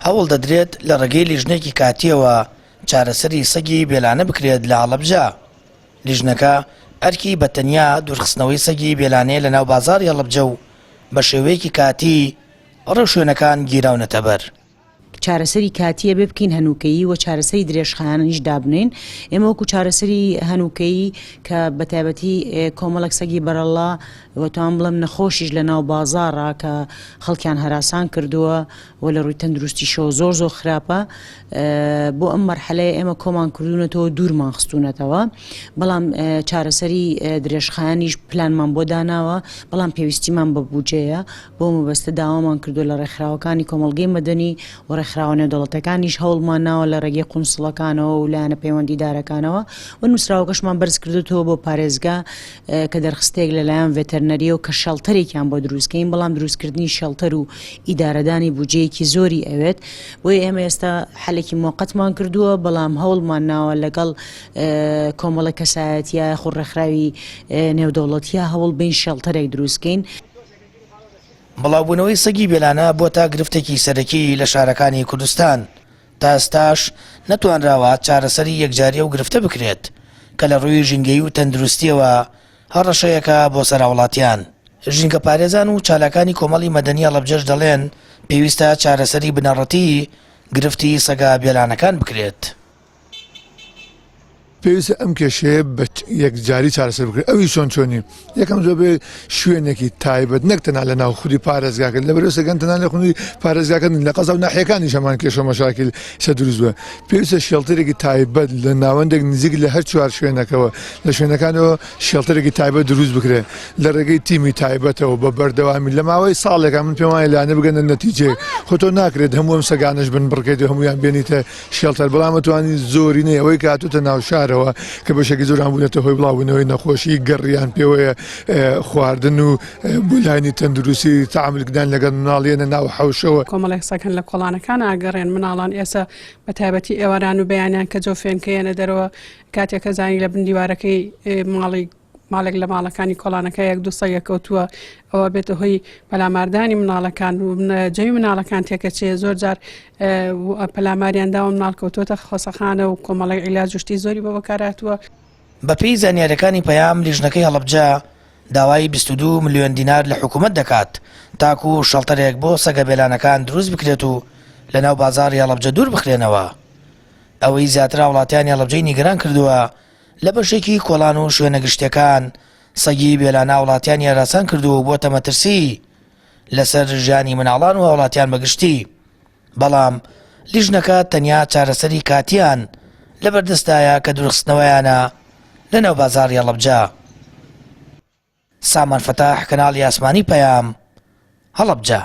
هەوڵ دەدرێت لە ڕێگەی لیژنەیەکی کاتییەوە چارەسەری سەگی بێلانە بکرێت لە هەڵەبجە. لیژنەکە ئەرکی بە تەنیا دوورخستنەوەی سەگی بێلانەیە لەناو بازاڕی هەڵەبجە و بە شێوەیەکی کاتی ڕێوشوێنەکان گیراونەتەبەر. چارەسەری کاتی ئەبێ بکەین هەنووکەیی و چارەسەری درێژخایەنیش دابنێین. ئێمە وەکو چارەسەری هەنووکەیی کە بە تایبەتی کۆمەڵێک سەگی بەرەڵا و توان بڵێم نەخۆشیش لە ناو بازاڕە کە خەڵکیان هەراسان کردووە و لە ڕووی تەندروستیشەوە زۆر زۆر خراپە بۆ ئەم مەرحەلەیە ئێمە کۆمان کردوونەتەوە دوورمان خستوونەتەوە بەڵام چارەسەری درێژخایەنیش پلانمان بۆ داناوە بەڵام پێویستیمان بە بودجەیە بەو مەبەستە داوامان کردووە لە ڕێکخراوەکانی کۆمەڵگەی مەدەنی و ڕێکخراوە نێودەوڵەتەکانیش هەوڵمان ناوە لە ڕێگەی قونسڵەکانەوە و لایەنە پەیوەندیدارەکانەوە و نووسراوەکەشمان بەرز کردووەتەوە بۆ پارێزگا کە دەرخستەیەک لەلایەن ڤێتەرنەریەوە کە شێڵتەرێکیان بۆ دروستکەین بەڵام دروستکردنی شێڵتەر و ئیدارەدانی بودجەیەکی زۆری ئەوێت بۆیە ئێمە ئێستا حەلێکی موەقەتمان کردووە بەڵام هەوڵمان ناوە لەگەڵ کۆمەڵە کەسایەتیە یاخود ڕێکخراوی نێودەوڵەتیە هەوڵ بین شێڵتەرێک دروستکەین. بڵاوبوونەوەی سەگی بێلانە بۆتە گرفتێکی سەرەکی لە شارەکانی کوردستان، تا ئێستاش نەتوانراوە چارەسەری یەکجاری ئەو گرفتە بکرێت، کە لە ڕووی ژینگەیی و تەندروستییەوە هەڕەشەیەکە بۆ سەر هاوڵاتیان. ژینگەپارێزان و چالاکانی کۆمەڵی مەدەنی هەڵەبجەش دەڵێن، پێویستە چارەسەری بنەڕەتی گرفتی سەگە بێلانەکان بکرێت. پێویستە ئەم کێشەیە بە یەکجاری چارەسەر بکرێت ئەوی چۆن چۆنی یەکەم زۆر بێ شوێنێکی تایبەت نەک تەنها لە ناو خودی پارێزگاکە لە بەرەو سەگەن تەنها لە خودی پارێزگاکە لە قەزا و ناحیەکانیش هەمان کێشە مەشاکل سە دروست بووە پێویستە shelter ێکی تایبەت لە ناوەندێک نزیک لە هەر چوار شوێنەکەوە لە شوێنەکانەوە shelter ێکی تایبەت دروست بکرێت لە ڕێگەی تیمی تایبەتەوە بە بەردەوامی لە ماوەی ساڵێکا من پێم وایە لانە بگەنە نەتیجەیەک خۆ تۆ ناکرێت هەموو ئەم سەگانەش بن بڕکەیت و هەموویان بێنیتە shelter بەڵام ئەتوانی زۆرینەی ئەوەی کە هاتووتە ناو شارەوە کە بەشێکی زۆران بوونەتە هۆی بڵاوبوونەوەی نەخۆشی گەڕیان پێوەیە خواردن و بۆ لایەنی تەندروستی تەعامولکردن لەگەڵ مناڵ یەنە ناو حەوشەوە. کۆمەڵێک سەگ هەن لە کۆڵانەکان ئاگەڕێن مناڵان ئێسە بە تایبەتی ئێواران و بەیانیان کە جۆ فێنکە یەنە دەرەوە کاتێک کە زانی لە بن دیوارەکەی ماڵی ماڵێک لە ماڵەکانی کۆڵانەکە یەک دوو سەگە کەوتووە ئەوە بێتە هۆی پەلاماردانی مناڵەکان و جەوی مناڵەکان تێکەچێ زۆر جار پەلاماریان داوە مناڵ کەوتووەتە خەسەخانە و کۆمەڵێک عیلاج و شتی زۆری بۆ بەکارهاتووە. بەپێی زانیارییەکانی پەیام، لیژنەکەی هەڵەبجە داوای 22 ملیۆن دینار لە حکومەت دەکات تاکو شەڵتەرێک بۆ سەگە بێلانەکان دروست بکرێت و لەناو بازاڕی هەڵەبجە دوور بخرێنەوە. ئەوەی زیاتر هاوڵاتیانی هەڵەبجەی نیگەران کردووە، لە بەشێکی کۆڵان و شوێنە گشتیەکان سەگی بێلانە هاوڵاتیانی هەراسان کردووە و بۆتە مەترسی لەسەر ژیانی مناڵان و هاوڵاتیان بەگشتی، بەڵام لیژنەکە تەنیا چارەسەری کاتییان لەبەردەستدایە کە دوورخستنەوەیانە لەناو بازاڕی هەڵەبجە. سامان فەتاح، کەناڵی ئاسمانی پەیام، هەڵەبجە.